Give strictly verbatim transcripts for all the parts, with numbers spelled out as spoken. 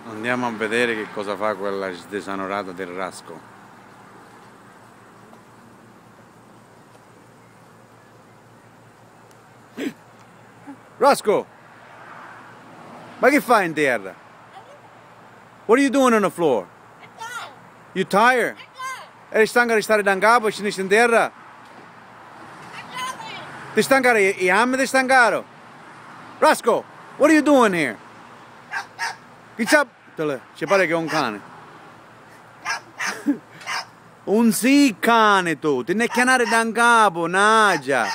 Andiamo a vedere che cosa fa quella sdesanurata del Rasco. Rasco! Ma che fai in terra? What are you doing on the floor? You tired? Eri stanca di stari da 'n capu e scinnisti in terra? Ti stancaru i, i ammi, ti stancaru? Rasco, what are you doing here? Chi c'ha-, ci pari che è un cane. Un sì cane tu, ti ne chianari da 'n capu, nagia.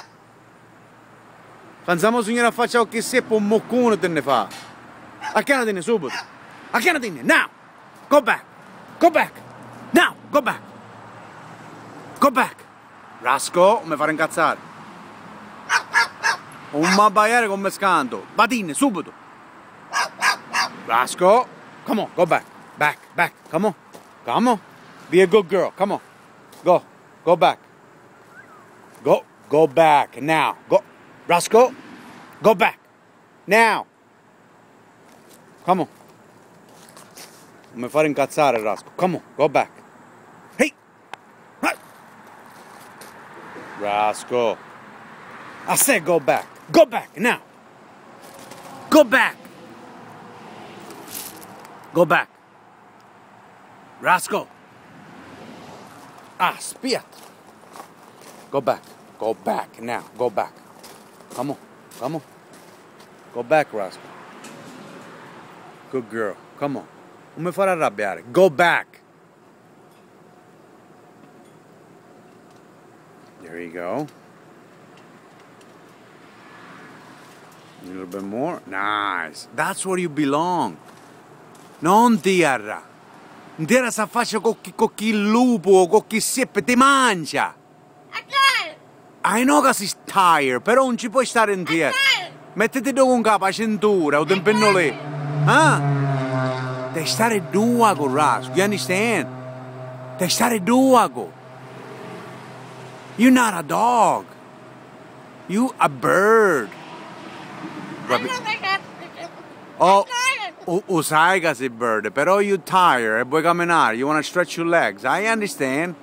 Canzamu signora faccia o chi seppu un muccunu ti ne fa. Acchianatinni subitu. Acchianatinni, now! Go back! Go back! Now! Go back! Go back! Rasco, mi fari incazzari. Un m'abbaiari come scantu. Vatinni, subitu! Rasco! Come on, go back! Back, back, come on! Come on! Be a good girl, come on! Go! Go back! Go! Go back! Now! Go! Rasco! Go back! Now! Come on! Non mi fari incazzari, Rasco! Come on! Go back! Hey! Hey! Rasco! I said go back! Go back now! Go back! Go back! Rasco! Ah, spiat! Go back. Go back now. Go back. Come on. Come on. Go back, Rasco. Good girl. Come on. Non mi fare arrabbiare. Go back. There you go. A little bit more. Nice. That's where you belong. Non tierra. In tierra s'affaccia cocchi, cocchi lupu o cocchi siepe, ti mancia. I know ca si tired, però non ci puoi stare in tierra. Mettiti dopo un capo a cintura, o ti impinnu lì. Ah? Te stare duaco, Ras. You understand? Te stare duaco. You're not a dog. You a bird. Vabbè. Oh, u, u sai ca si bird, però you tired e vuoi camminare, you wanna stretch your legs. I understand.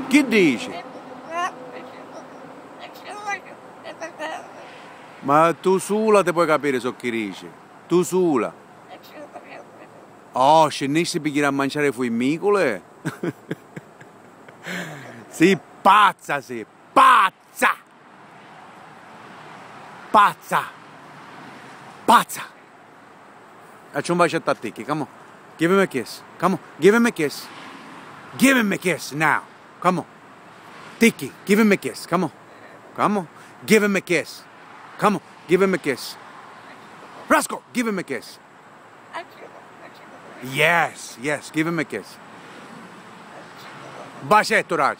Chi dici? Ma tu sula ti puoi capire so chi dici. Tu sula. Oh, scinnisti pi jiri a manciari fuimmicule? Si pazza, si pazza! Pazza! Pazza! Facci un bacetto a Tiki, come on. Give him a kiss. Come on, give him a kiss. Give him a kiss now. Come on. Tiki, give him a kiss. Come on. Come on. Give him a kiss. Come on. Give him a kiss. Rasco, give him a kiss. Yes, yes, give him a kiss. Bacetto, Ras.